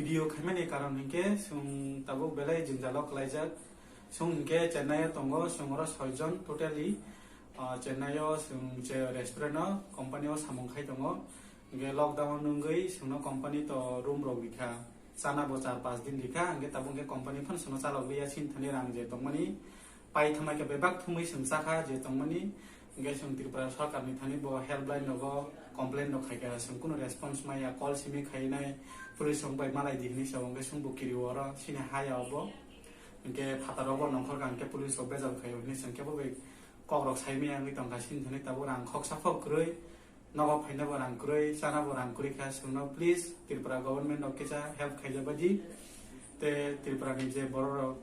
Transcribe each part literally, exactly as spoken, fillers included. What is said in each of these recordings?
Video khaimani karon hinkhe chwng tabuk belai jwngjalo kwlaijak. Chwng hinkhe Chennai o tongo, chwng oro soi jon totally. Ah, Chennai o chwng je restaurant o, company o samung khai tongo. Hinkhe lockdown wngwi chwngno company to room rok rikha. Chana bo char panch din rikha, hinkhe tabuk hinkhe company phano chwngno chalok liya, sini thani rang je tongmani. Pai thangma khe bebak thumwi chwng chakha je tongmani, hinkhe chwng Tripura sorkarni thani bo helpline rogo complain rok khaikha, chwng kunu response maya, call simi khainai, police rok bai malai di hinwi sao, hinkhe chwngbo kirio oro sini haya obo, hinkhe phataro bo nongkhor kha, hinkhe police rok bejal khaio hinwi chwng kebo bai kok rok sai maya wngwi tongkha, sini thani tabuk rang khoksa phok kwrwi, nogo phaina bo rang kwrwi, chana bo rang kwrwi kha, chwngno please Tripura government rok kisa help khaijak bai di. Te Tripura ni je borok rok,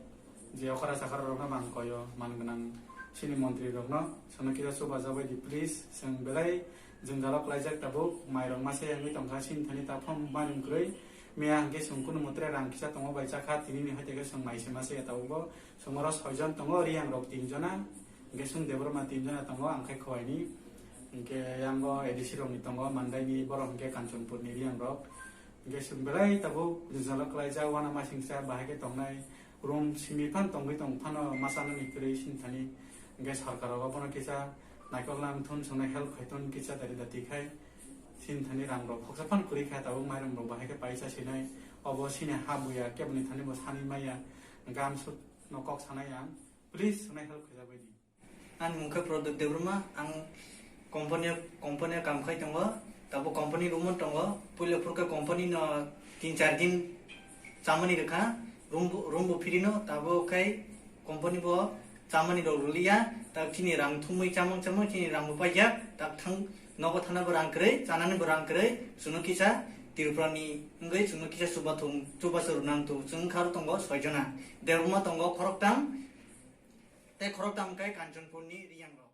je okra chakra rok no mang koyo, man gwnang sini montri rok no, chwngno kisa chuba jak bai di please. Chwng belai jwngjalo kwlaijak tabuk, mai rok masa wngwi tongkha, sini thani ta form mani kwrwi. Miya hwnkhe chwng kunu mutre rang kisa tongo bai chakha, tini ni hai teke chwng mai se masa ya tabuk bo. Chwng oro soi jon tongo, Riyang rok tin jona. Hinkhe chwng Debbarma tin jona tongo, ang khai Khowaini. Hinkhe yango A D C rokni tongo, Mandaini borok hinkhe Kanchanpurni Riyang rok. Hinkhe chwng belai tabuk jwngjalo kwlaijak, uanamasingcha bahai khe tongnai. Room simi phan tongwi tong phano machanani kwrwi sini thani. Hinkhe sorkar rok bono kisa naikol nang thun, chwngno help khai thun kisa dari dati khai. Sini thani rang rok khoksa phan kwrwi kha, tabuk mairum rok bahai khe paisa sinai. Obo sini ha buya keboni thani bo sani maya. Gam sut no kok sanai ang. Please, chwngno help khaijak bai di. Ani mung khe Prodot Debbarma, ang company, company o kam khai tongo, tabuk company room o tongo, puila phurkhe company no tin char din chamani rwkha, room bo, room bo free no, tabuk khai company bo chamani rok rwliya, tabuk chini rang thumwi chamang chamang chini rang bo paijak, tabuk thang nogo thana bo rang kwrwi, chanani bo rang kwrwi, chwngno kisa Tripura ni wngwi chwngno kisa chubathung, chubachu rwnang tu, chwng kharo tongo soi jona, Debbarma tongo khoroktham, tei khoroktham khe Kanchanpur ni Riyang rok.